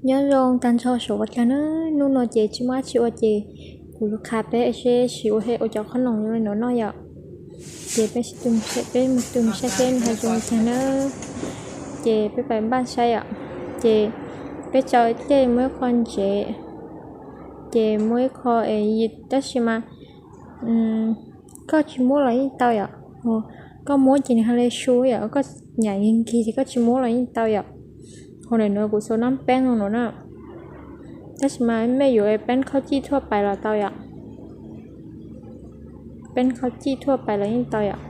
Nyob zoo tag nrho saum huab cua na, hnub no ces tsis muaj dab tsi ua ces kuv yuav qha peb seb sim ua hej ua cov qhob noom li no noj yom. Ces peb sib tw, peb mus tw mus saib seb nws ho zoo li cas na. Ces peb pais npaj saib yom. Ces peb tso tej muaj ib qho ntsev, ces muaj ib qho es, tab sis mas koj tsis muab los yeej tau yom. Koj muab ces nws ho li su yom, koj nyam nkig ces koj tsis muab los yeej tau yom. Hauv ntawm no kuv xuas nab peeb no na, tab sis mas mej yuav peeb khaub cij thuaj pais los tau yom. Peeb khaub cij thuaj pais los yeej tau yom.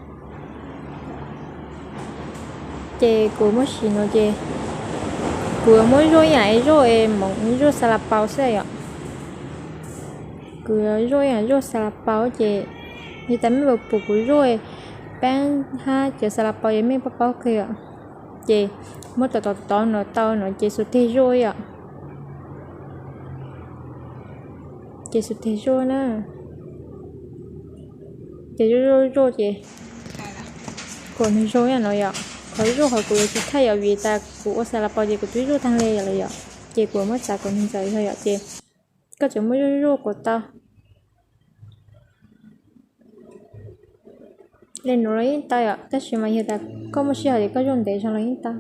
Ces kuv muab sim no ces kuv yuav muab zuaj ib yam zuaj es moov zuaj xa la paus xwb yom. Kuv yuav zuaj ib yam zuaj xa la paus ces, yog tas mej puas pum kuv zuaj peeb hab cov xa la paus ces mej paub paub kawg yom. Ces muab tom tom tom no tau no ces xuas teg zuaj yom. Ces xuas teg zuaj na. Ces zuaj zuaj zuaj ces kom nws zoo ib yam no yom. Qhov zuaj qhov kuv yuav tsis thaij yom, vim tas kuv ua xa la paus ces kuv twb zuaj tag li lawm yom. Ces kuv muab txav kom nws ntxaws yog yom, ces koj tseem muab zuaj zuaj kom tau li no los yeej tau yom, tab sis mas yog tas koj muaj sij hawm ces koj zuaj ntev zog los yeej tau.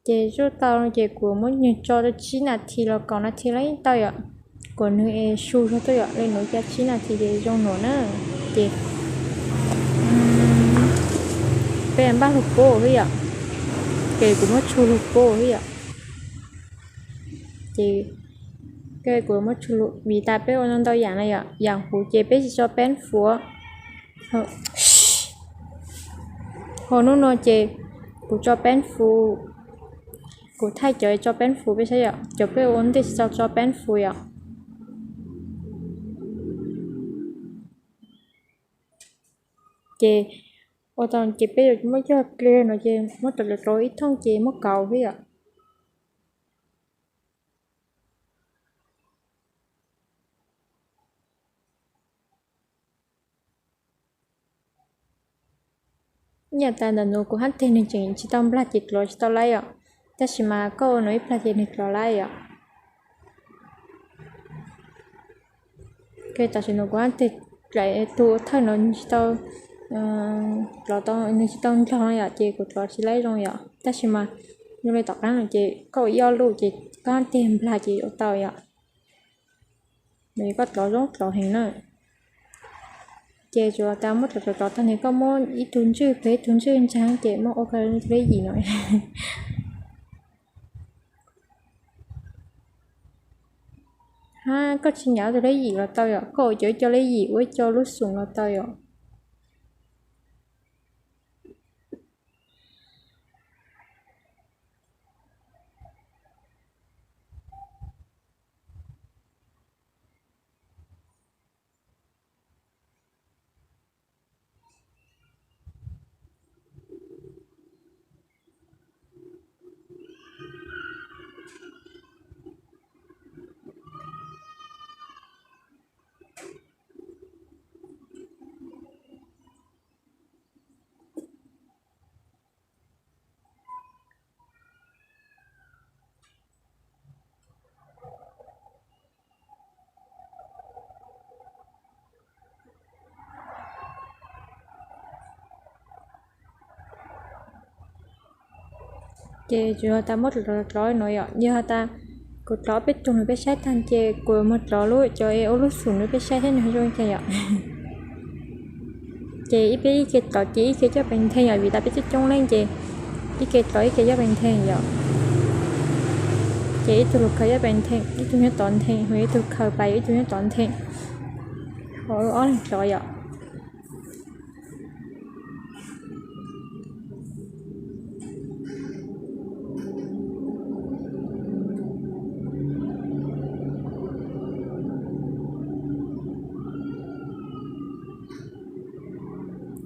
Ces zuaj tau ces kuv muab nws tso rau tsib nas this los kaum nas this los yeej tau yom. Kom nws es su zog tuaj yom, li no cas tsib nas this ces zoo no na. Ces peb npaj lug pub xwb yom. Ces kuv muab tshu lug pub xwb yom. Ces kuv muab tshu lug, vim tas peb ua ntau yam na yom, yam huv ces peb tsis tso peeb fuv. Ho hnub no ces kuv tso peeb fuv, kuv thaij cov tso peeb fuv peb saib yom, cov peb ua ntej tsis tau tso peeb fuv yom. Ces ua tau ces peb yuav muab coj dle no ces muab rau rau ib thooj ces muab kauv xwb yom. Nyaj tas ntawm no kuv hab teg nws tseem tsis tau nplag ces dlov tsis tau laib yom. Tab sis mas koj ua no ib plag ces nws dlov laib yom. Tam sim no kuv hab teg dlaim tus thawj no nws tsis tau dlov tau, nws tsis tau nrog no yom, ces kuv dlov tsis laib zoo yom. Tab sis mas zoo li tom qab no ces koj ua ib ob lub ces koj hab teg nplag ces ua tau yom. Nws koj dlov zoo dlov heev na. Ces tsuas tas muab dlov dlov dlov tag nws koj muab ib tug ntswj pem ib tug ntswj ntsaag ces muab ua kawg tus lej yim no. Hab koj tsis nyam tus lej yim los tau yom, koj ua cov ib co lej yim ua ib co lub xum los tau yom. Ces tsuas has tas muab dlov dlov no yom, yog has tas kuv dlov peb tug no peb saib tag ces kuv mus dlov lub cov es ua lub xum no peb saib thiab nws zoo li cas yom. Ces ib peb ib ke dlov ces ib ke coj pes nthe yom, vim tas peb coob coob leej ces ib ke dlov ib ke coj pes nthe yom. Ces ib tug lug khaws coj pes nthe, ib tug nyob tod nthe, ho ib tug khaws pais ib tug nyob tod nthe, ho ob leeg dlov yom.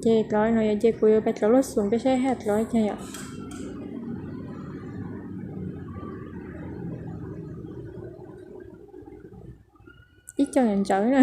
Ces dlov no yom, ces kuv yuav pais dlov lub xum peb saib hab dlov li cas yom. Ib co ntawv na.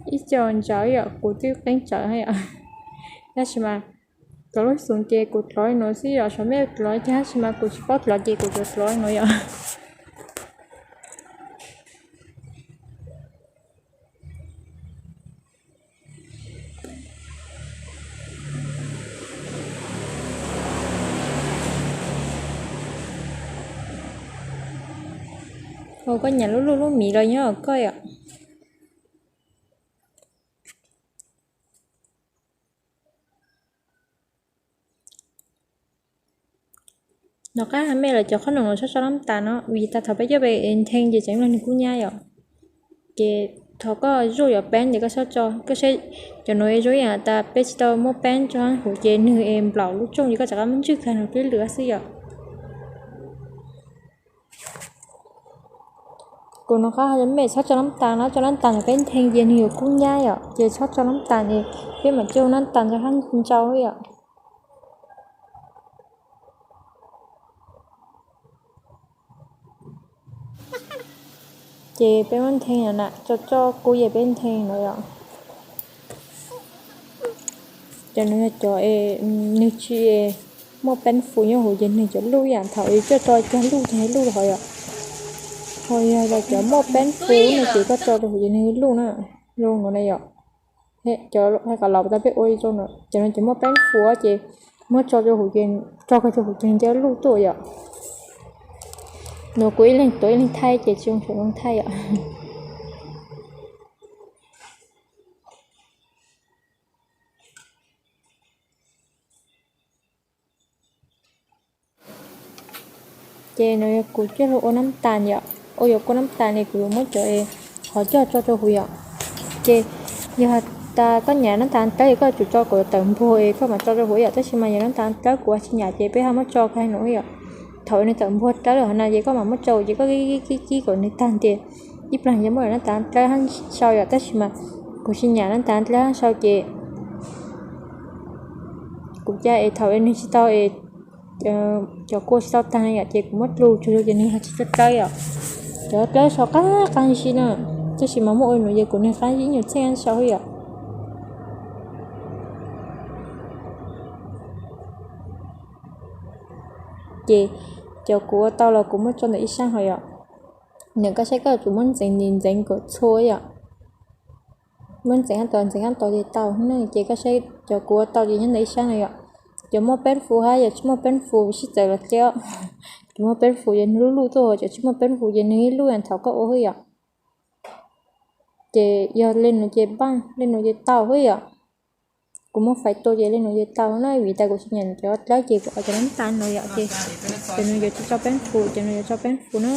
Ib co ntawv yom, kuv twb qeeb tsawv yom. Tab sis mas cov lub xum ces kuv dlov li no xwb yom, xyov mej dlov cas tab sis mas kuv tsis paub dlov ces kuv tsuas dlov li no yom. Ua koj nyam lub luj lub miv los nyob koj yom. Nov qab mej lawv cov qhob noom no txhob tso nab tas no, vim tas thaum peb coj peb nthe ces tseem los nws kub nyab yom. Ces thaum koj zuaj yuav peeb ces koj txhob tso, koj saib cov no es zoo ib yam tas peb tsis tau muab peeb tso huv ces nws es nplaum lub rooj ces koj rov qab muab ntswj kag nws peb lwm xwb yom. Kuv nov qab mej txhob tso nab tas no, tso nab tas thaum peb nthe ces nws yuav kub nyab yom, ces txhob tso nab tas es peb mam coj nab tas rov qab ntsau yom. Ces peb muab nthe no na, tso tso kub ces peb nthe no yom. Cov no yog cov es nws tsis muaj peeb fus nyob huv ces nws cov luj yam thaum es coj tso cog luj tag luj hov yom. Ho yog cov muaj peeb fus no ces koj tso rau huv ces nws luj na, zoo no na yom. Cov hais qhov laus tas peb ua zoo no, cov no ces muaj peeb fus ces muab tso rau huv ces, tso kag rau huv ces nws cia luj tuaj yom. No kuv ib leeg tuav ib leeg thaij ces tsis zoo saum zoo thaij yom. Ces no yog kuv coj lug ua nab tas yom, ua yuav kua nab tas ne kuv yuav muab cov qhov coj tso rau huv yom. Ces yog has tas koj nyam nab tas dlawb es koj yuav tsum tso kom tawm npuag es koj mam tso rau huv yom, tab sis mas yog nab tas dlawb kuv tsis nyam ces peb ho muab tso kag no yom. Thaum nws tawm npuag dlawb lawm hov na ces koj mam muab tso ces koj kib kib kib kom nws tag ntiag ib plag ces muab nab tas dlawb hab sau yom, tab sis mas kuv tsis nyam nab tas dlawb hab sau ces kuv ca es thaum nws tsis tau es cov kua tsis tau tag yom ces kuv muab dlus tsuag tsuag ces nws ho tsis tau dlawb yom. Cov dlawb sau qab qab zib na, tab sis mas muaj ua nuav ces kuv nws qab zib nyuag txheej sau yom. Ces cov kuv ua tau los kuv muab tso ntawm ib sab hov yom. Nws koj saib koj yuav tsum muab ntxeev ntxeev kom txhua yom. Muab ntxeev ab tod ntxeev ab tod ces tau ne. Ces koj saib cov kuv ua tau ces nyob ntawm ib sab no yom. Cov muaj peeb fus hab cov tsis muaj peeb fus sib txawv los thiab. Cov muaj peeb fus ces nws luj luj tuaj, cov tsis muaj peeb fus ces nws ib luj yam thaum koj ua xwb yom. Ces yog le nuav ces npaaj, le nuav ces tau xwb yom. Kuv muab fais tua ces le nuav ces tau na, vim tas kuv tsis nyam cov dlawb ces kuv ua cov nab tas no yom. Ces cov nuav yuav tsis tso peeb fus, cov nuav yuav tso peeb fus na.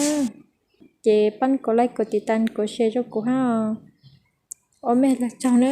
Ces pab kov like kov tiv tas kov share rau kuv hab. Ua mej lug tsaug na.